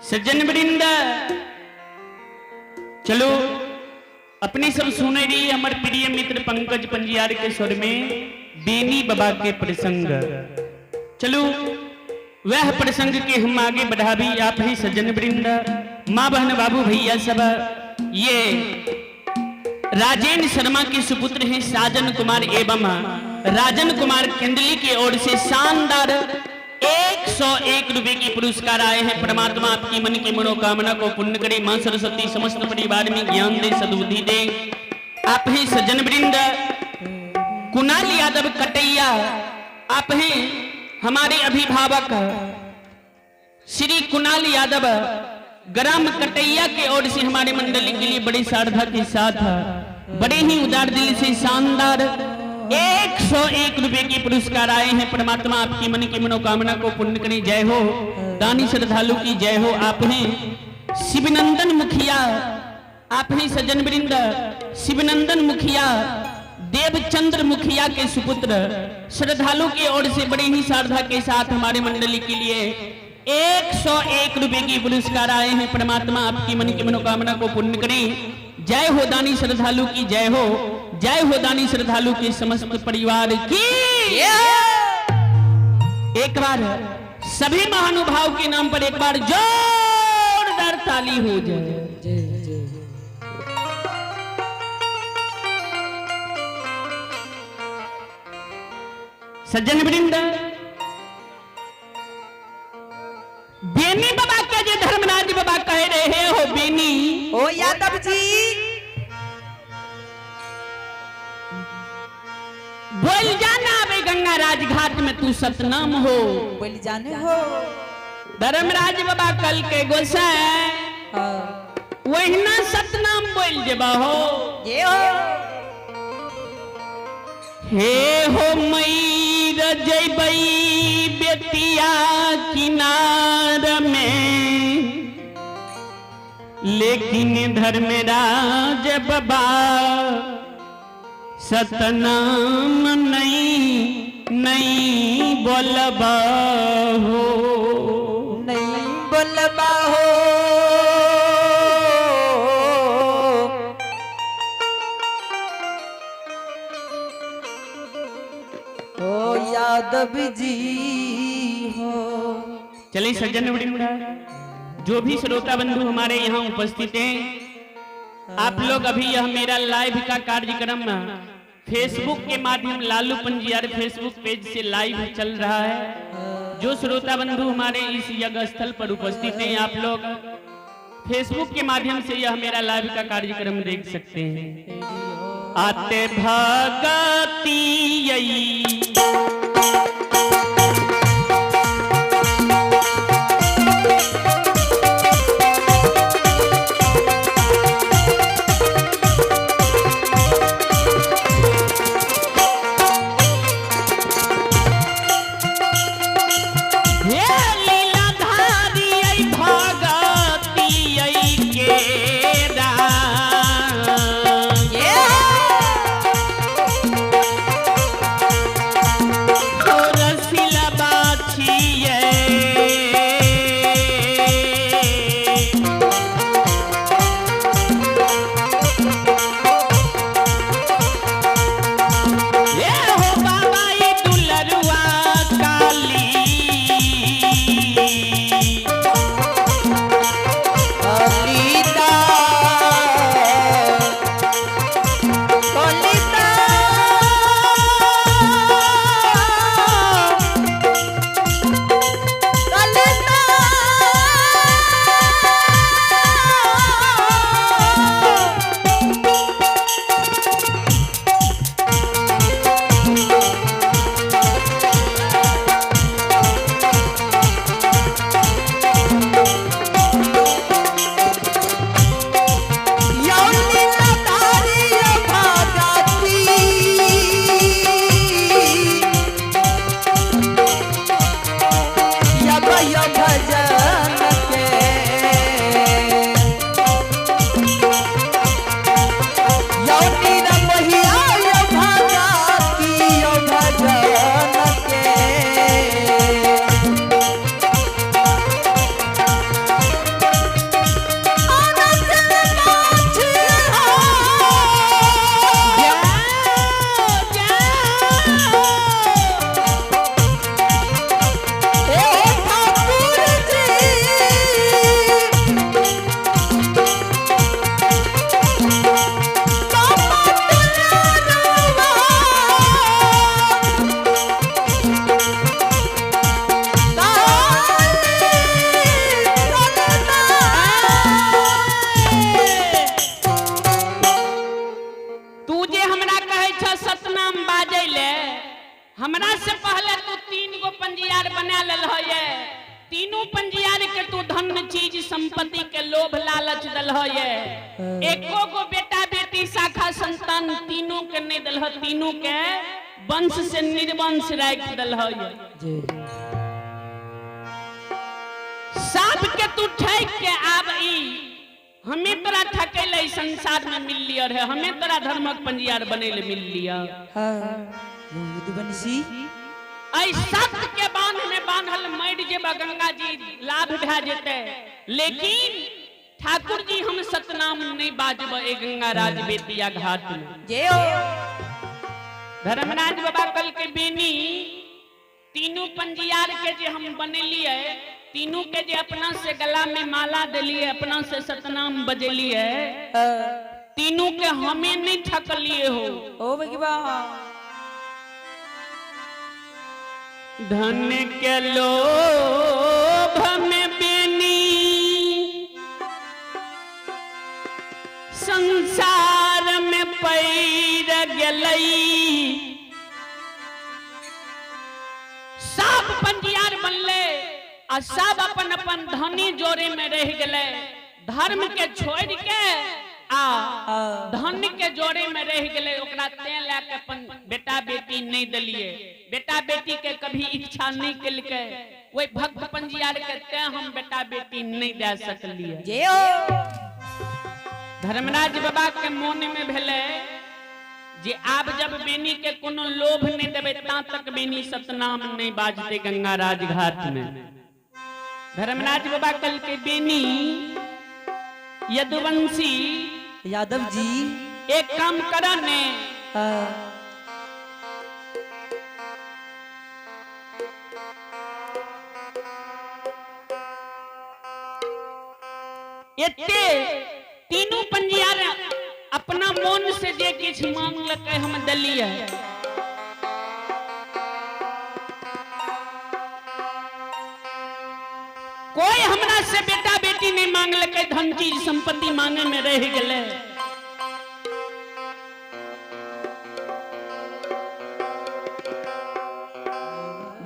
सज्जन वृंद, चलो अपने सब सुने रही हमर प्रिय मित्र पंकज पंजियार के स्वर में बेनी बाबा के प्रसंग। चलो वह प्रसंग के हम आगे बढ़ावी। आप ही सज्जन वृंद, माँ बहन बाबू भैया सब, ये राजेंद्र शर्मा के सुपुत्र हैं साजन कुमार एवं राजन कुमार केंदली की ओर से शानदार 101 रुपए के पुरस्कार आए हैं। परमात्मा आपकी मन की मनोकामना को पूर्ण करे। मां सरस्वती समस्त परिवार में ज्ञान दे, सद्बुद्धि दे। आप ही सज्जन वृंद, कुणाल यादव कटैया, आप हैं हमारे अभिभावक श्री कुणाल यादव ग्राम कटैया के ओर से हमारे मंडली के लिए बड़ी श्रद्धा के साथ बड़े ही उदार दिल से शानदार 101 रुपए के पुरस्कार आए हैं। परमात्मा आपकी मन की मनोकामना को पूर्ण करे। जय हो दानी श्रद्धालु की जय हो। आप हैं शिवनंदन मुखिया, आप हैं सज्जन वृंद शिवनंदन मुखिया देवचंद्र मुखिया के सुपुत्र श्रद्धालु की ओर से बड़े ही श्रद्धा के साथ हमारे मंडली के लिए 101 रुपए की पुरस्कार आए हैं। परमात्मा आपकी मन की मनोकामना को पूर्ण करे। जय हो दानी श्रद्धालु की जय हो। जय हो दानी श्रद्धालु के समस्त परिवार की। एक बार सभी महानुभाव के नाम पर एक बार जोरदार ताली हो जाए। सज्जन वृंद, बेनी बाबा के जे धर्मराज बाबा कह रहे हो बेनी ओ यादव जी, बोल जाना बे गंगा राजघाट में तू सतनाम हो, बोल जाने हो। धर्मराज बाबा कल के गोसाई हाँ। वही सतनाम बोल जेबा हो। ये हो। हे हो मई रजबई बेतिया किनार में, लेकिन धर्मराज बाबा सतनाम नहीं नहीं बोलबा हो, नहीं बोलबा हो। ओ यादव जी हो। चलिए सज्जन वृंद, जो भी श्रोता बंधु हमारे यहाँ उपस्थित हैं, आप लोग अभी यह मेरा लाइव का कार्यक्रम फेसबुक के माध्यम लालू पंजियार फेसबुक पेज से लाइव चल रहा है। जो श्रोता बंधु हमारे इस यज्ञ स्थल पर उपस्थित हैं, आप लोग फेसबुक के माध्यम से यह मेरा लाइव का कार्यक्रम देख सकते हैं। आते भगती हे लीलाधारी ऐ भगती ऐ केरा। ये हो। तू धन चीज संपत्ति के लोभ लालच दलह ये, एको गो बेटा बेटी शाखा संतान तीनों के नहीं दलह, तीनों के वंश से निर्वंश राख दलह ये। जे सब के तू ठैक के आब ई हमें तोरा ठकै ले संसार में मिल लिया रहे, हमें तोरा धर्मक पंजियार बने ले मिल लिया। हाँ यदुवंशी ऐ सत्य के बांध में बांधल मर जेबा गंगा जी लाभ भए जेते, लेकिन ठाकुर जी हम सतनाम नहीं बाजब ए गंगा राज बेतिया घाट में। जय हो। धर्मराज बाबा कल के बेनी तीनू पंजियार के जे हम बनेलिए, तीनू के जे अपना से गला में माला देलिए, अपना से सतनाम बजेलिए, तीनू के हमें नहीं ठकलिए हो। ओ भगवान धन के लोभ में बेनी संसार में पैर गेलई, सब पंजियार बनले आ सब अपन अपन धनी जोड़े में रह गेले, धर्म के छोड़ के आ धन के जोड़े में रह गेले। ओकरा तें लए के अपन बेटा बेटी नहीं देलिए, बेटा बेटी के कभी इच्छा नहीं केलकै, ओहि भक्त पंजियार के तें हम बेटा बेटी नहीं दे सकलिए। जय हो। धर्मराज बाबा के मोन में भेलै जे आब जब बेनी के कोनो लोभ नहीं देबै ता तक बेनी सतनाम नहीं बाजते गंगा राज घाट में। धर्मराज बाबा कल के बेनी यदुवंशी यादव जी एक काम कर ने, हाँ। एते तीनू पंजियार अपना मन से जे किछु मांगलकै हम देलियै। कोई हमरा से बेटा बेटी नहीं मांगलकै, धन चीज संपत्ति मांगे में रह गेलै।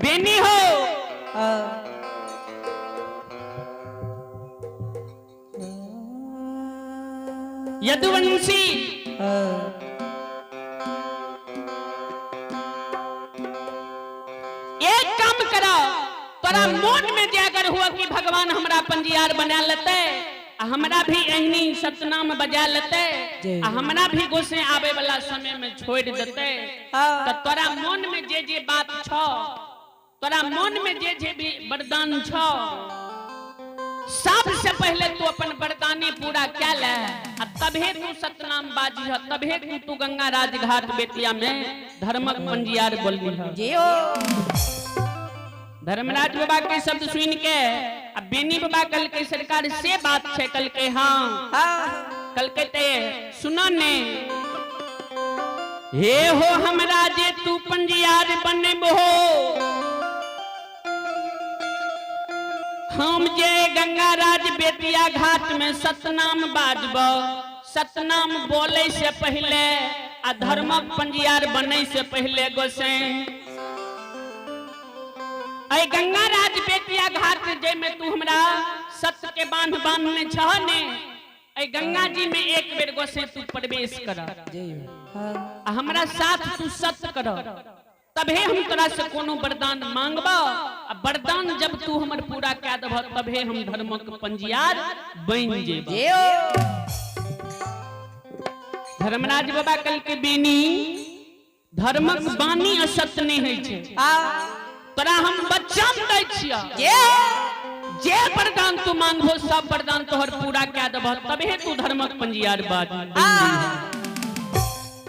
बेनी हो हाँ। यदुवंशी हाँ। एक काम करा, तोरा मन में जे अगर हुआ कि भगवान हमरा पंजियार बना लेते आ हमरा भी एहनी सतनाम बजा लेते आ हमरा भी गोसे आवे वाला समय में छोड़ देते, हाँ। तो तोरा मन में जे जे बात छो, तोरा मन में जे जे भी वरदान छो, सबसे पहले तू अपन वरदानी पूरा क्या ले आ तभे तू सतनाम बाजी ह, तभे तू तू गंगा राजघाट बेतिया में धर्मक पंजियार बोलबी ह। जय हो। धर्मराज बाबा के शब्द सुन के आ बेनी बाबा कल के सरकार से बात छे, कल के हाँ, हाँ। कल के ते सुना ने हे हो हमरा जे तू पंजियार बनेबो, हम जे गंगा राज बेतिया घाट में सतनाम बाजब, सतनाम बोले से पहले आ धर्मक पंजियार बने से पहले गोसाई ऐ गंगा राज बेतिया घाट जे में तू हमरा सत्य के बांध बांधने छह ने, ऐ गंगा जी में एक बेर गोसाई तू प्रवेश कर हाँ। आ हमरा साथ तू सत्य कर, तभे हम तोरा से कोनो वरदान मांगब आ वरदान जब तू हमर पूरा कए देबह तभे हम धर्मक पंजियार बनि जेब। जय हो। धर्मराज बाबा कल के बेनी धर्मक बानी असत्य नहीं होइ छै, हाँ। तोरा हम वचन दै छियह, जय हो। जे वरदान तू मांगबो सब वरदान तोहर पूरा कए देबह तभे तू धर्मक पंजियार बाज। हाँ।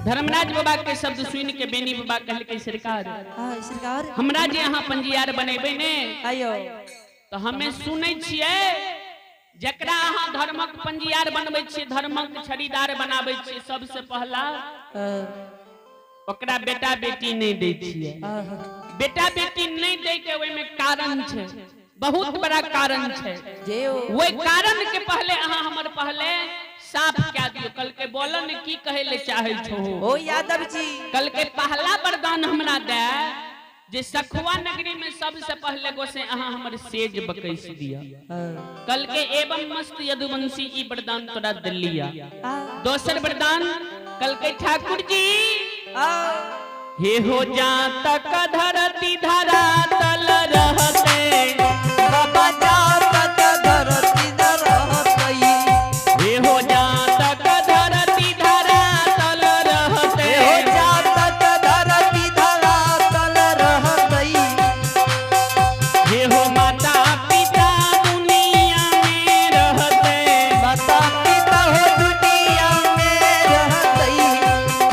धर्मराज बाबा के शब्द सुन के बेनी बाबा कहलकै सरकार हाँ, सरकार हमरा जे अहाँ पंजियार बनेबै ने आयो तो हमें सुनै छियै जकरा अहाँ धर्मक पंजियार बनबै छियै, धर्मक छड़ीदार बनाबै छियै, सबसे पहला हाँ। ओकरा बेटा बेटी नहीं दै छियै। हाँ। बेटा बेटी नहीं दै के ओहिमे कारण छै, बहुत बड़ा कारण छै। जय हो। ओहि कारण के पहले अहाँ हमर पहले साफ कए दियौ। कल के बोलन की कहै ले चाहै छहो। ओ यादव जी कल के पहला वरदान हमरा दे जे सखुआ नगरी में सबसे पहले गोसे अहाँ हमर सेज बकैस दिया। हाँ। कल के एवं मस्त यदुवंशी ई वरदान तोरा दिलिया। हाँ। दोसर वरदान कल के ठाकुर जी हाँ। हे हो जा तक धरती धरा तल रहते बाबा जा तक धरती धरतई। हे हो जा तक धरती धरा तल रहते हे हो जा तक धरती धरा तल रहतई। हे हो माता पिता दुनिया में रहते माता पिता हो दुनिया में रहतई।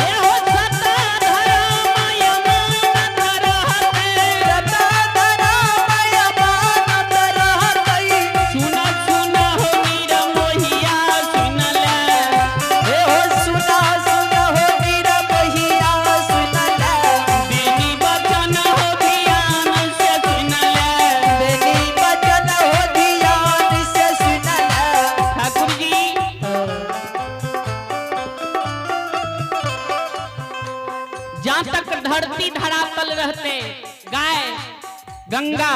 हे हो सता धर्म अमानत रहते सदा धर्म अमानत रहतई। सुन सुन हो मीरा मोहिया सुन ले हे हो सुना सुना हो मीरा बहिया सुनला। बेनी बचन हो ध्यान से सुन ले। बेनी बचन हो ध्यान से सुनला। ठाकुर जी जहाँ तक धरती धरातल रहते गाय गंगा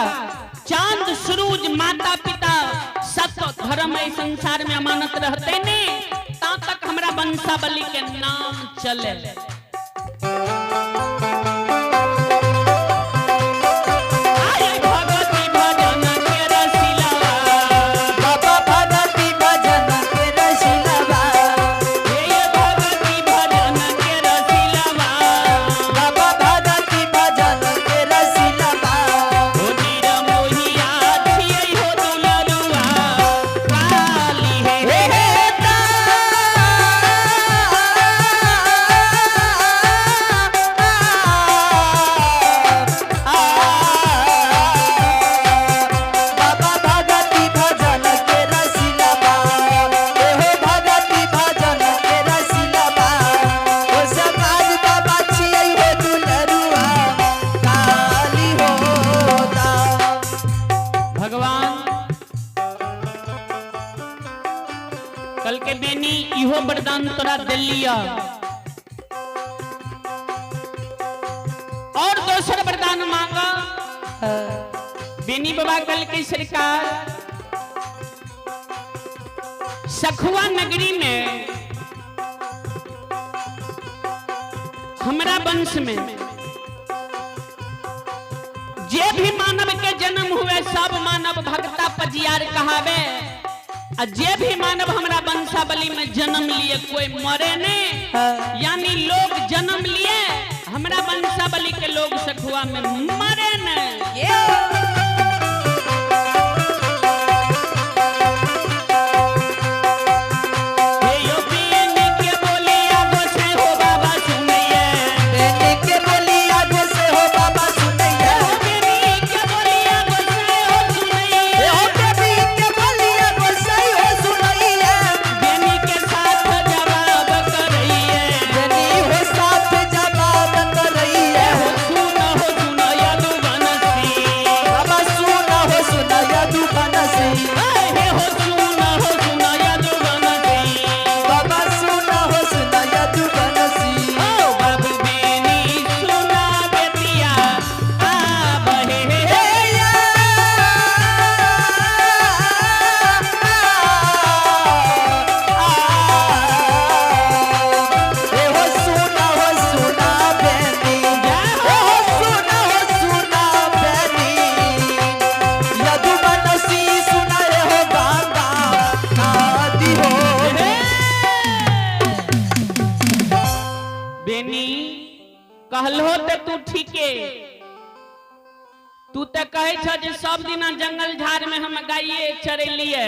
चांद सूरज माता पिता सत धर्म एहि संसार में अमानत रहते ने ता तक हमरा वंशावली के नाम चले। आय भगवती भजन के रसिलवा। बाबा भगती भजन के रसिलवा। हे भगवती भजन के रसिलवा। बाबा भगती भजन के रसिलवा। हो नीर मोहिया छियै हो दुलरुआ काली हे हे हे ता बाबा भगती भजन के रसिलवा। हे हो भगती भजन के रसिलवा। ओ समाज बाबा छियै हो दुलरुआ काली होता। भगवान कल के बेनी इहो वरदान तोरा दिलिया और दोसर वरदान मांगा। बेनी बाबा कल के सरकार सखुआ नगरी में हमरा वंश में जे भी मानव के जन्म हुए सब मानव भक्ता पजियार कहावे आ जे भी मानव हमरा वंशावली में जन्म लिए कोई मरे नहीं। हाँ। यानी लोग जन्म लिए हमरा वंशावली के लोग सखुआ में मरे नहीं। हे यो बेनी के बोलिया गोसे हो बाबा सुनैये। बेनी के बोलिया गोसे हो बाबा सुनैया। हे बेनी के बोलिया गोसे हो सुनैये। हे हो बेनी के बोलिया गोसे हो सुनैया। बेनी के साथ जवाब करैये। बेनी हो साथ जवाब करैया। हो सुन हो सुन यदुवंशी। बाबा सुन हो सुन यदुवंशी। हे हो सुन हो सुन यदुवंशी। बाबा सुन हो सुन यदुवंशी। ओ बाबू बेनी सुना बेतिया आब हे हे। हे या हे हो सुन हो सुन बेनी। हे हो सुन हो सुन बेनी। यदुवंशी सुन रे हो गंगा नदी हो। बेनी कहलो ते तू ठीके तू ते कहे छ जे सब दिना जंगल झाड़ में हम गाइये चरेलिए।